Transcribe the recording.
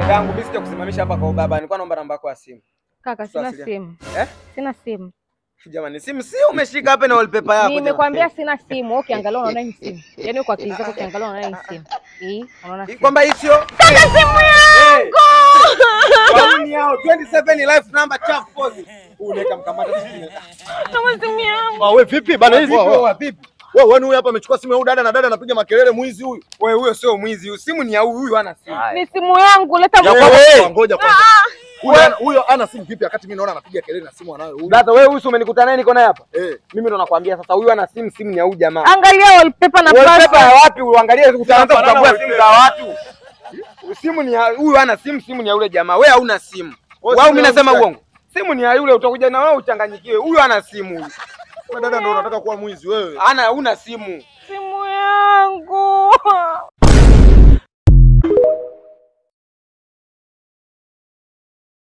Yangu mimi sitakusimamisha hapa kwa ubaba. Nilikuwa naomba namba yako ya simu. Kaka, sina simu. Eh? Sina simu. Jamani, simu si umeshika hapa na wallpaper yako. Nimekwambia sina simu. Okay, angalau unaona hii simu. Yaani kwa akili zako ukiangalia unaona hii simu. Hii, unaona simu. Kwamba hii sio? Kaka, simu yangu. Wauni hao 27 life number chafu pose. Unaweka mkamata simu. Kama simu yangu. Ah, wewe vipi bana hizi? Wewe vipi? Wewe wewe huyu hapa amechukua simu ya huyu dada na dada anapiga makelele, mwizi huyu. Wewe huyo sio mwizi, huyu simu ni ya huyu, huyu hana simu. Ni simu yangu, leta wewe. Ngoja kwanza. Huyo ana simu vipi wakati mimi naona anapiga kelele na simu anayo huyu? Brother, wewe huyu umenikuta naye niko naye hapa? Eh. Mimi ndo nakwambia sasa huyu ana simu, simu ni ya huyu jamaa. Angalia wallpaper na password. Wallpaper ya wapi? Uangalie utaanza kutambua simu za watu. Simu ni ya huyu ana simu, simu ni ya yule jamaa. Wewe hauna simu. Wewe mimi nasema uongo. Simu ni ya yule, utakuja na wewe uchanganyikiwe. Huyu ana simu huyu. Wewe dada ndo unataka kuwa mwizi wewe. Ana una simu. Simu yangu.